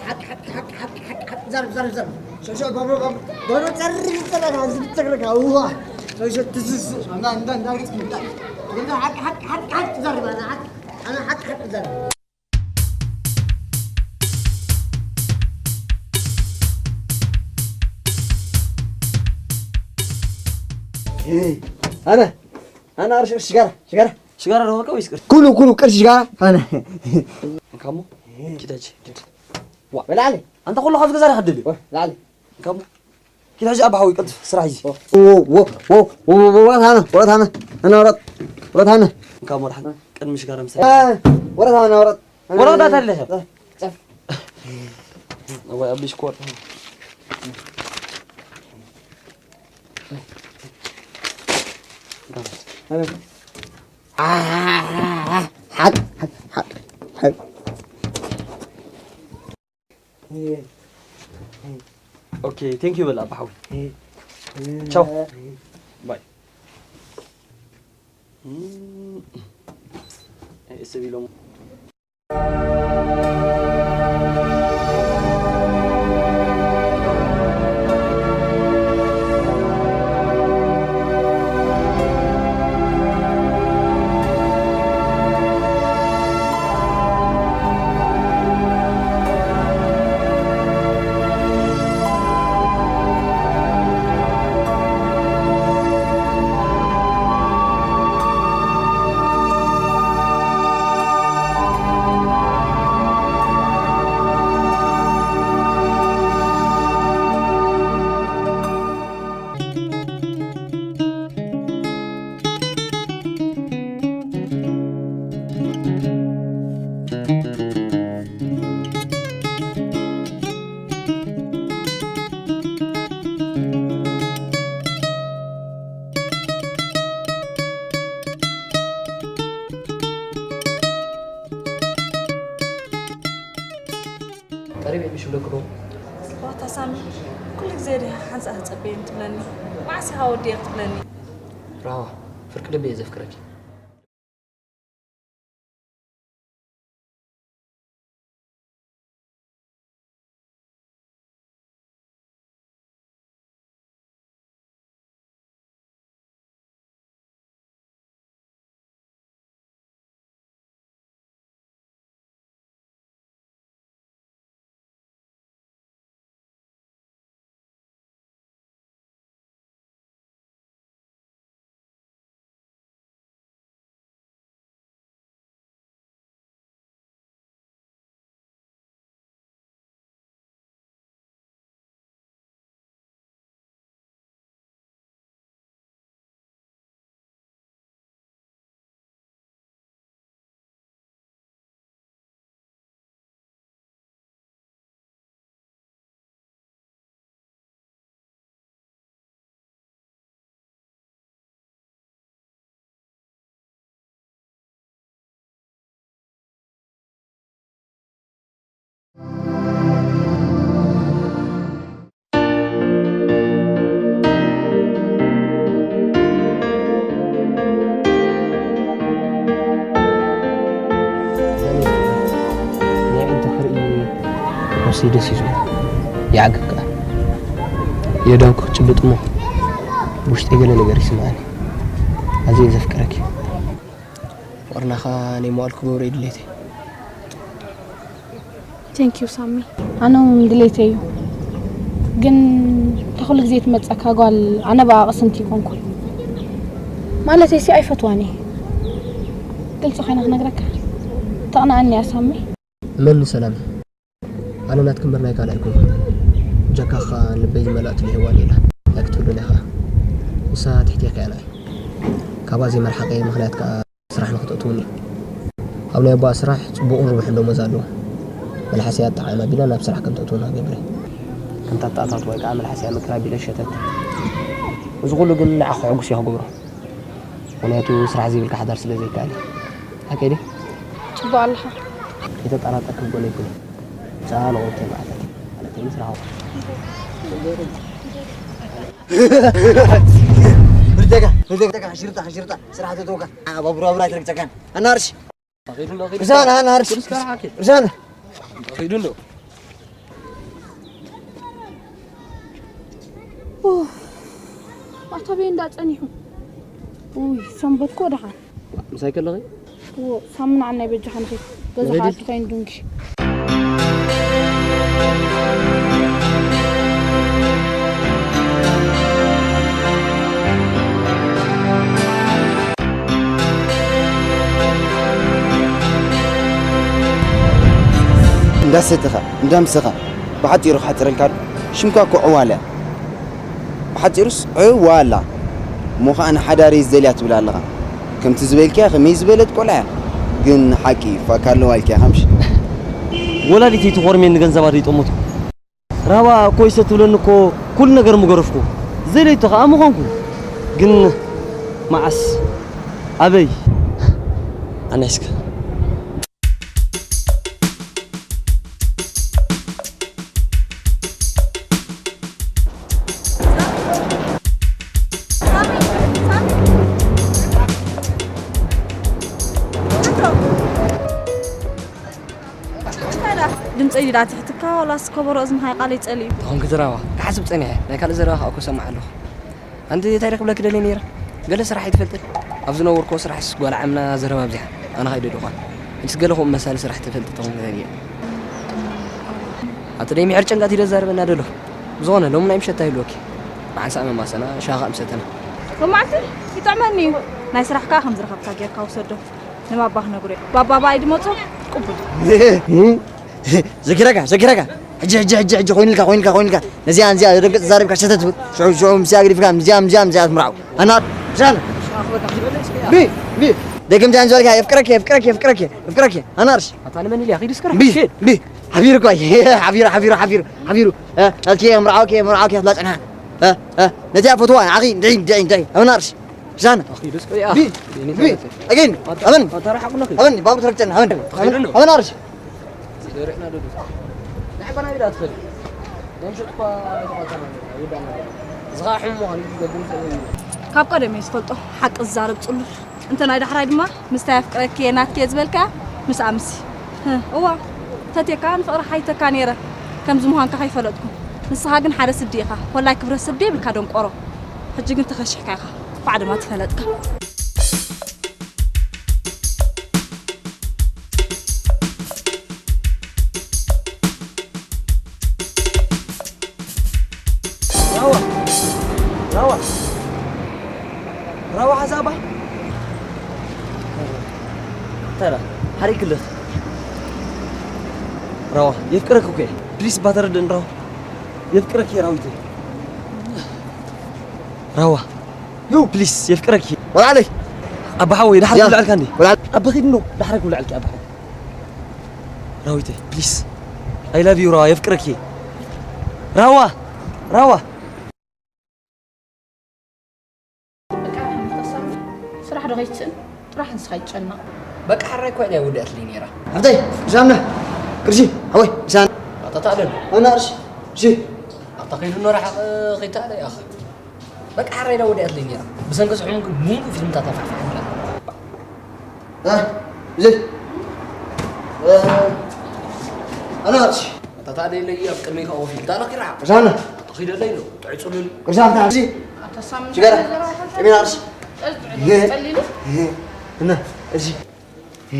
ሓቅ ሓቅ ሓቅ ሓቅ ሓቅ ሓቅ ዘርብ ዘርብ ዘርብ ሸሾ ባብሮ ባብ ባብሮ ጸርብ ጸርብ ዝብተግረካ እዋ ሸሾ ትዝዝ እንዳ እንዳ እንዳ ግጽ እንዳ እንዳ ሓቅ ሓቅ ሓቅ ሓቅ ዘርብ ኣና ሓቅ ኣና ሓቅ ሓቅ ዘርብ ኣነ ኣነ ቅርሺ ቅርሺ ሽጋራ ሽጋራ ሽጋራ ዶ ወርቀ ወይስ ቅርሺ? ኩሉ ኩሉ ቅርሺ ሽጋራ ኣነ እንካሞ ኪዳጅ ኪድ ዋ በላለ ኣንተ ኩሉ ካብዚ ገዛ ዳሓ ደልዩ ላለ እንካሞ ኪድ ሕጂ ኣባ ሓወይ ቀልጥፍ ስራሕ ሕጂ ወ- ወ- ወ- ወ- ወ- ወ- ወራት ሃና ወራት ሃና ሃና ወራት ወራት ሃና እንካሞ ዳሓ ቅድሚ ሽጋራ ምሳ እ፣ ወራት ሃና ወራት ወራት ዳታ ኣለኸ እ፣ ጸፍ ወይ ኣብ ዲስኮርድ ሃና ሓቅ ሓቅ ሓቅ ሓቅ ኦኬ ቴንክ ዩ በል ኣባ ሓወይ ቻው ባይ ሰብ ኢሎም ቀሪብ እየ ምሽ ብለክዶ ዋታ ሳሚ ኩሉ ግዜ ዲኻ ሓንሳእ ትጸበየኒ ትብለኒ መዓስ ኢኻ ወዲእክ ትብለኒ ራዋ ፍርቂ ልቢ እየ ዘፍቅረኪ ንዒ እንተ ክርኢ ነብሰይ ደስ እዩ ዝብል። ይዓግብ ከኣ። የእዳውኪ ክጭብጥ እሞ ብውሽጠይ ገለ ነገር ይስምዓኒ። ኣዝየ ዘፍቅረኪ። ፍቕርና ከኣ ናይ መዋእል ክገብሮ እዩ ድሌተይ። Thank you ሳሚ። ኣነ እውን ድሌተይ እዩ። ግን እታ ኩሉ ግዜ ትመጸካ ጓል ኣነ ብኣ ቅስንቲ ይኮንኩ። ማለተይ ሲ ኣይፈትዋን እየ። ግልጺ ኮይነ ክነግረካ። ተቕንኣኒ እያ ሳሚ። እመኒ ሰላም። ኣነ ናትኪ እምበር ናይ ካልእ ኣይኮንኩን። ብጀካኻ ልበይ ዝመልኣትሉ ሄዋን የላ። እንታይ ክትብሉን ኢኻ? ንሳ ትሕቴኻ እያ ንዓይ። ካብኣ ዘይመርሓቐ ምኽንያት ከኣ ስራሕ ንኽተእትውኒ። ኣብ ናይ ኣቦኣ ስራሕ ጽቡቕን ርቡሕን ደሞዝ ኣለዎ። መልሓሰይ ኣጠዓዕማ ቢላ ናብ ስራሕ ከም ተእትውና ክገብር እየ። ከምታ ኣተኣታትዋ ወይ ከኣ መልሓሰያ ምቅራብ ቢለ ሸተት። እዚ ኩሉ ግን ንዓኺ ከሕጉስ እየ ክገብሮ። ምኽንያቱ ስራሕ ዘይብልካ ሓዳር ስለ ዘይከኣል እዩ። ሓቀይ ድየ? ጽቡቕ ኣለኻ። ከይተጠራጠርኪ ብጎነይ ኩኒ። ብቻ ንቑርብተይ መዓልታት። ማለተይ ምስ ረኸብኩ። ብርደጋ፣ ብርደጋ፣ ሽርጣ፣ ሽርጣ፣ ስራሕ ተተውካ። ኣባቡራ፣ ኣቡራ፣ ኣይትረግጸካን። ኣናርሽ። ኣኺዱ እንዶ፣ ኣኺዱ። ርዛን፣ ኣናርሽ። ርዛን። ኣኺዱ እንዶ። ኡፍ፣ ኣታ በይ እንዳ ጸኒሑ። ውይ፣ ሰንበት ኮ ደሓን። ምሳይ ከለኺ? እዎ፣ ሳምና ዓናይ በጃኻ ንኺድ። ገዛ ንኺድ? ከኣ ትኸይን ዱንኪ። እንዳሰተኻ፣ እንዳምሰኻ፣ ብሓጺሩ ክሓጽረልካ ዶ? ሽምካ እኮ ዕዋላ። ብሓጺሩስ ዕዋላ። እሞ ኸኣ ንሓዳር እየ ዝደልያ ትብል ኣለኻ። ከምቲ ዝበልክያ ከመይ ዝበለት ቆልዓ እያ። ግን ሓቂ ፋካ ኣለዋ ኢልክያ ኸምሽ። ወላዲተይ ትኾርሜኒ ገንዘባ ደይጠመትኩ። ራባ እኮ ይሰ ትብለኒ እኮ ኩሉ ነገር ምገረፍኩ። ዘይለይቶ ኸኣ ምኾንኩ። ግን መዓስ? ኣበይ? ኣናይስከ? ድምፀይ ድዳ ትሕትካ ዋላስ ከበሮ እዝንኻ ይቃለይ ፀሊዩ? ተኾንኪ ዘረባ ክሓስብ ፀኒሐ፣ ናይ ካልእ ዘረባ ከዓ እኮ ሰማዕ ኣለኹ። ኣንቲ እንታይ ደ ክብለኪ ደልየ ነይረ? ገለ ስራሕ ኣይትፈልጥን? ኣብ ዝነበርኩዎ ስራሕስ ጓል ዓምና ዘረባ ኣብዚሓ። ኣነ ከይደ ድኳን። ሕጅስ ገለ ከምኡ መሳሊ ስራሕ ትፈልጢ ተኾንኪ ተብየ። ኣቲ ደይ ምሕር ጨንቃት ኢለ ዛረበና ደሎ። ብዝኾነ ሎሚ ናይ ምሸት ኣይህልወኪ። መዓልቲ ኣመማሰና ሻኻ ምሰተና። ሎማዓልቲ ይጥዕመኒ እዩ። ናይ ስራሕ ከዓ ከም ዝረኸብካ ጌርካ ውሰዶ። ንባባ ክነግሮ እዩ። ባባ ብኣይ ድመጾ ቅቡል። ዘኪረካ፣ ዘኪረካ። ሕጂ፣ ሕጂ፣ ሕጂ፣ ሕጂ ኮይኑልካ፣ ኮይኑልካ፣ ኮይኑልካ። ነዚኣ፣ ነዚኣ ደንገጽ ዛሪብካ ሸተት ትብል። ሽዑ፣ ሽዑ ምስኣ ገዲፍካ፣ ምስኣ፣ ምስኣ፣ ምስኣ ትምርዓው። ኣና፣ ሻን። ቢ፣ ቢ። ደገምቲ ኣንዞልካ፣ የፍቅረኪ፣ የፍቅረኪ፣ የፍቅረኪ፣ የፍቅረኪ። ኣናርሽ። ኣታ ንመን ኢልያ? ኺድ እስከ ቢ፣ ቢ። ሓቢሩ እኮ። ሓቢሩ፣ ሓቢሩ፣ ሓቢሩ፣ ሓቢሩ። እ፣ ጨልኪ፣ ምርዓውኪ፣ ምርዓውኪ፣ ኣፍላ ጸንሓ። እ፣ እ፣ ነዚኣ ፈትዋ፣ ንዓኺ፣ እንድዒ፣ እንድዒ፣ እንድዒ። ኣናርሽ። ሻን። ኺድ እስከ። ቢ፣ ቢ። ኣገን፣ ኣመን። ኣታ ርሓቕ ነኺ። ኣመን፣ ባቡ ትረግጨና፣ ኣመን። ተኸይዱ ኣለዉ። ኣመን ኣርሽ። ደሪቕና ዶ? ንዓይ ባና ኢላ ትኸድ። ናይ ምሸት እኳ ኣይተቋጸረን። ይዳና። እዚ ኸዓ ሕሙቕ ምዃኑ ይገብር ይኽእል እዩ። ካብ ቀደም እየ ዝፈልጦ፣ ሓቂ ዝዛረብ ጽሉል። እንተ ናይ ዳሕራይ ድማ፣ ምስታ የፍቅረኪ እየ ናትኪ እየ ዝበልካያ፣ ምስኣ ምሲ። ህህ፣ እዋ፣ ፈትየካ ንፍቕሪ ሓይተካ ነይረ፣ ከምዚ ምዃንካ ከይፈለጥኩ። ንስኻ ግን ሓደ ስዲ ኢኻ፣ ኮላይ ክብረት ስዲ የብልካ ደንቆሮ። ሕጂ ግን ተኸሺሕካ ኢኻ፣ እንኳዕ ድማ ትፈለጥካ። ራዋ፣ ራዋ፣ ራዋ ሓሳባ። ተራ፣ ሓሪክ ክልኽ። ራዋ፣ የፍቅረክ እኮ እየ። ፕሊስ፣ ባተረደን ራዋ። የፍቅረክ እየ ራዊት። ራዋ። ዩ። ፕሊስ፣ የፍቅረክ እየ። ወላ ዓለይ። ኣባ ሓወይ፣ ዳሕረይ ያ። ክብልዐልካ እንዴ? ወላ ኣባ ኺድ እንዶ፣ ዳሕረይ ክብልዐልኪ ኣባ ሓወይ። ራዊተይ፣ ፕሊስ። I love you ራዋ፣ የፍቅረኪ። ራዋ! ራዋ! በቃ፣ ስራሕ ዶ ከይትስእን? ጥራሕ ንስኻ ይጨነቕ። በቃ፣ ሓራይ እኮ እያ ወዲኣትለይ ነይራ። ሓብተይ፣ ብሻምና። ቅርሺ፣ ሓወይ፣ ብሻን። ኣታ ታደል። ኣና ቅርሺ። እሺ። ኣታ ከይዱ ኖራ ሓቕ ከይተኣለ ያኸ። በቃ፣ ሓራይ ዳ ወዲኣትለይ ነይራ። ብሰንኪ ዝሑም ግን ሙሉ ፊልምታት ኣፋሕፋሕ ይብላ። እ፣ እዚ፣ እ፣ ኣና ቅርሺ። ኣታ ታደለይ ኣብ ቅድመይ ከኣ ወፊ። ታላ ኪራ። ቅርሻና። ኺደለይ ነው። ጥዑይ ጽሉል። ቅርሻና፣ እዚ። ኣታ ሳምንት ሽጋራ። ዘረባ ሓንሳብ። እሚና ቅርሺ። ጠዝ ጥዑይ እ፣ ጸሊሉ። እ፣ እና፣ እዚ። እ።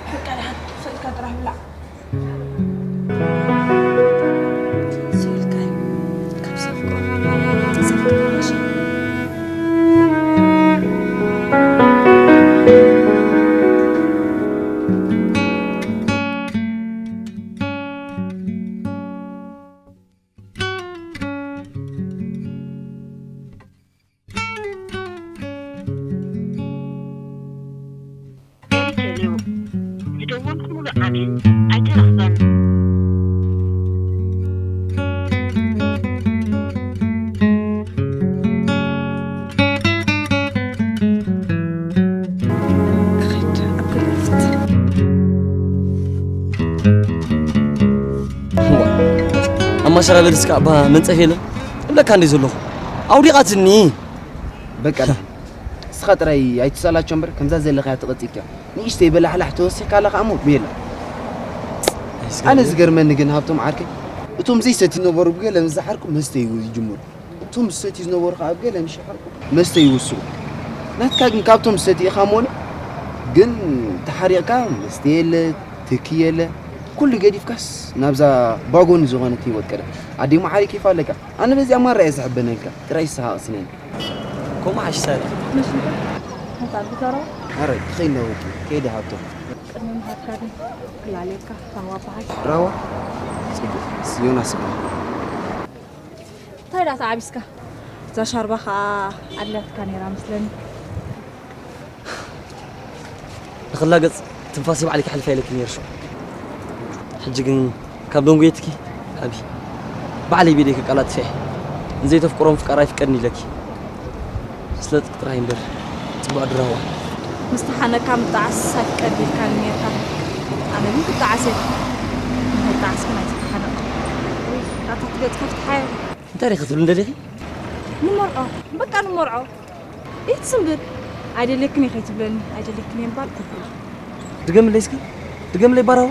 በቃ ደሓን፣ ሰኢልካ ጥራሕ ብላዕ። ሰኢልካ እዩ። ካብ ዘፍቅሮ፣ ዘፍቅሮ ማሽን። ቴሌ ቴሌው፣ ዝደወልኩምሉ ዓሚል ኣይተረኽበን። ክኸይድ ኣብ ገለ ክፍት። እዋ፣ ኣብ ማሸራ በልስ ከኣ እባ መንጸፍ የለን። እብለካ እንደ ዘለኹ። ኣውዲቓትኒ። በቃ፣ ንስኻ ጥራይ ኣይትሰላቸው እምበር፣ ከምዛ ዘለኻያ ተቐጺልካ። ንእሽተይ በላሕላሕ ተወሲኽካ ኣለኻ እሞ፣ ቤላ። ኣነ ዝገርመኒ ግን ሃብቶም ዓርከይ፣ እቶም ዘይሰትዩ ዝነበሩ ብገለ ምስ ዝሓርቁ መስተ እዩ ዝጅምሩ። እቶም ዝሰትዩ ዝነበሩ ከዓ ብገለ ምስ ሓርቁ መስተ ይውስኹ። ናትካ ግን ካብቶም ዝሰትዩ ኢኻ እሞ ግን ተሓሪቕካ መስተ የለ፣ ትኪ የለ፣ ኩሉ ገዲፍካስ ናብዛ ባጎኒ ዝኾነት ህይወት ቀደም ኣዴ መዓሪ ኬፍ ኣለካ። ኣነ በዚኣ ማራ እየ ዝሕበነልካ፣ ጥራይ ይስሓቕ ስነን። ከምኡ ሓሽ ሳሪ። መሽንካ ሓንሳብ ብዛረባ ኣረ ትኸይድ ነውኪ ከይደ ሃብቶም። ቅድሚ ምሃብካ ግን ክላለየካ ራዋ በሃይ። ራዋ ጽቡቅ ዮናስ ይበሃል። እንታይ ደኣ ተዓቢስካ? እዛ ሻርባ ኸኣ ኣድላትካ ነይራ መስለኒ። ንኽላገጽ ትንፋሰይ ባዕለይ ክሕልፋ ኢለኪ ነይረ ሽዑ። ሕጂ ግን ካብ ደንጉየትኪ ሓቢ ባዕለይ ብኢደይ ከቃላጥፍ እየ። ንዘይተፍቅሮ ምፍቃር ኣይፍቀድን ኢለኪ። ስለ ጥራይ እምበር ጽቡቕ ድራዋ። ምስ ተሓነካ ምጣዓስ ኣይፍቀድ ኢልካኒ ነርካ። ኣነ ግን ክጣዓስ እየ። ንኸይጣዓስ ግን ኣይትተሓነቕ። ውይ፣ ኣታ ትገጽካ ፍትሓዮ። እንታይ ዲኺ ክትብሊ እንደሊኺ? ንመርዖ፣ በቃ ንመርዖ። ኢትስምብል። ኣይደልየክን እየ ከይትብለኒ፣ ኣይደልየክን እየ ምባል ኩፍሪ። ድገምለይ እስኪ፣ ድገምለይ ባራው።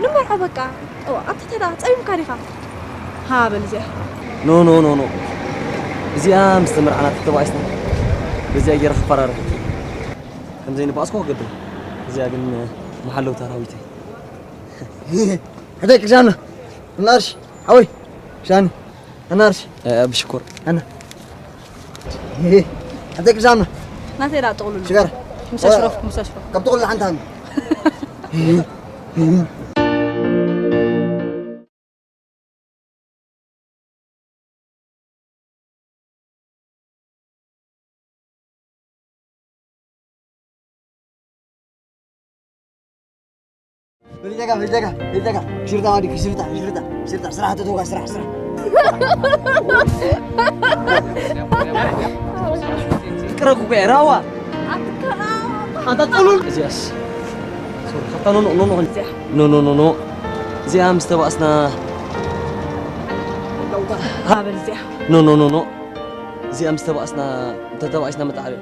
ንመርዖ በቃ። ጠዋ፣ ኣታ ተዳ ጸሚምካ ዲኻ? ሃ በል እዚኣ። ኖ፣ ኖ፣ ኖ፣ ኖ። እዚኣ ምስ ተመርዓና ተተባኢስና፣ በዚኣ ጌረ ክፈራረሕ። ከም ዘይንባኣስኮ ክገብር። እዚኣ ግን መሓለውታ ራዊተይ። ሕደይ ክሻና። እናርሽ፣ ሓወይ፣ ክሻኒ። ኣናርሽ። እ፣ ብሽኮር። ኣና። ኣንተ ቅዛማ። ናተይ ደኣ ጥቕሉሉ። ሽጋራ። ምስ ኣሽረፍኩ፣ ምስ ኣሽረፍኩ። ካብ ጥቕሉሉ ሓንቲ ሃኒ። በሊተካ፣ በሊተካ፣ በሊተካ። ሽርጣ ዋዲ፣ ሽርጣ፣ ሽርጣ፣ ሽርጣ። ስራሕ ተተውካ፣ ስራሕ፣ ስራሕ። ቅረብ እኮ ራዋ። ኣንታ ጥሉል። እዚኣስ። ሶሪ፣ ካብታ ኖ፣ ኖ፣ ኖ፣ ኖ። ኖ፣ ኖ፣ ኖ፣ ኖ። እዚኣ ምስ ተባእስና። ሃበል እዚኣ። ኖ፣ ኖ፣ ኖ፣ ኖ። እዚኣ ምስ ተባእስና፣ እንተ ተባእስና መተዓብያ።